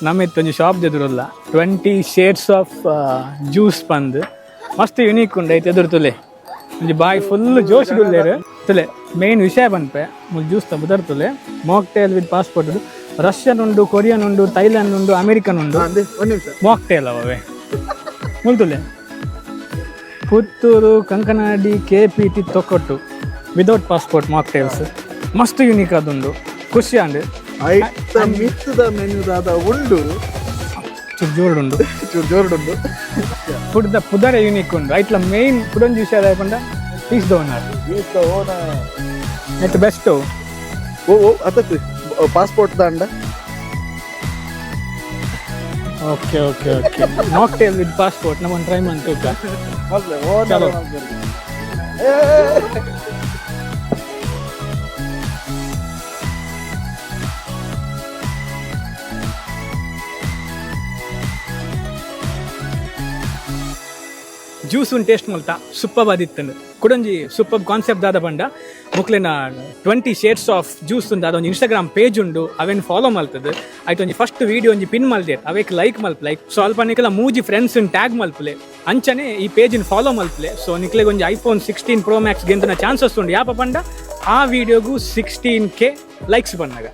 ನಮ್ಮ ಒಂಜಿ ಶಾಪ್ ಎದುರುಲ್ಲ, 20 ಶೇಡ್ಸ್ ಆಫ್ ಜ್ಯೂಸ್ ಪಂದ್. ಮಸ್ತ್ ಯುನೀಕ್ ಉಂಡು. ಐತೆ ಎದುರು ತುಲೆ, ಒಂಜಿ ಬಾಯ್ ಫುಲ್ ಜೋಶ್ ಉಲ್ಲೇರು. ತುಲೆ, ಮೇನ್ ವಿಷಯ ಪನ್ಪೆ. ಮುಲ್ ಜ್ಯೂಸ್ ತ ಬುದರ್ ತುಲೆ. Mocktail with passport. ರಷ್ಯನ್ ಉಂಡು, ಕೊರಿಯನ್ ಉಂಡು, ಥೈಲ್ಯಾಂಡ್ ಉಂಡು, ಅಮೆರಿಕನ್ ಉಂಡು. ಒಂದು ನಿಮಿಷ. ಮಾಕ್ಟೇಲ್ ಅವೇ. ಮುಲ್ತುಲೆ, Puttur, Kankanadi, KPT, Thokkottu. Without passport mocktails ಮಸ್ತ್ ಯುನೀಕ್ ಆದುಂಡು. ಖುಷಿ ಆಂಡ್. ಐತ ಮಿತ್ತದ ಮೆನು ದಾದ ಉಂಡು? ಚೂರು ಜೋರುಡುಂಡು. ಚೂರು ಜೋರುಡುಂಡು. ಫುಡ್ the ಪುದರ ಯುನೀಕ್ ಉಂಡು. ಐಟ್ಲ ಮೇನ್ ಕುಡೊಂಜಿ ವಿಷಯ ಪಂಡ is the owner. Is the owner. Net best. ಓ ಓ, ಅತತ್ ಪಾಸ್ಪೋರ್ಟ್ ದಾಂಡ. Okay, mocktail with passport ನಮ್ಮನ್ನು ಟ್ರೈ ಮಾಡ್ತುಕ. ಚಲೋ. ಜ್ಯೂಸ್ ಉನ್ ಟೇಸ್ಟ್ ಮಲ್ತ, ಸೂಪರ್ ಆದಿತ್ತಂಡು. ಕುಡೊಂಜಿ ಸೂಪರ್ ಕಾನ್ಸೆಪ್ಟ್ ದಾದ ಪಂಡ, ಮುಕ್ಲೆನ 20 ಶೇಡ್ಸ್ ಆಫ್ ಜ್ಯೂಸ್ ಉಂಡು. ಅದೊಂಜಿ ಇನ್ಸ್ಟಾಗ್ರಾಮ್ ಪೇಜ್ ಉಂಡು. ಅವೇನು ಫಾಲೋ ಮಲ್ತದೆ. ಆಯ್ತು, ಒಂಜಿ ಫಸ್ಟ್ ವೀಡಿಯೋ ಒಂಜಿ ಪಿನ್ ಮಲ್ದೇರ್, ಅವೇಕ್ ಲೈಕ್ ಮಲ್ಪಲೆ. ಸೊ ಅಲ್ಪ ನಿಕಲ ಮೂಜಿ ಫ್ರೆಂಡ್ಸ್ ಟ್ಯಾಗ್ ಮಲ್ಪಲೆ. ಅಂಚನೆ ಈ ಪೇಜಿನ ಫಾಲೋ ಮಲ್ಪಲೆ. ಸೊ ನಿಕ್ಲೆಗ್ ಒಂಜಿ ಐಫೋನ್ 16 ಪ್ರೋ ಮ್ಯಾಕ್ಸ್ ಗೆಂದಿನ ಚಾನ್ಸಸ್ ಉಂಡು. ಯಾಪ ಪಂಡ, ಆ ವಿಡಿಯೋಗು 16K likes ಬಂದಾಗ.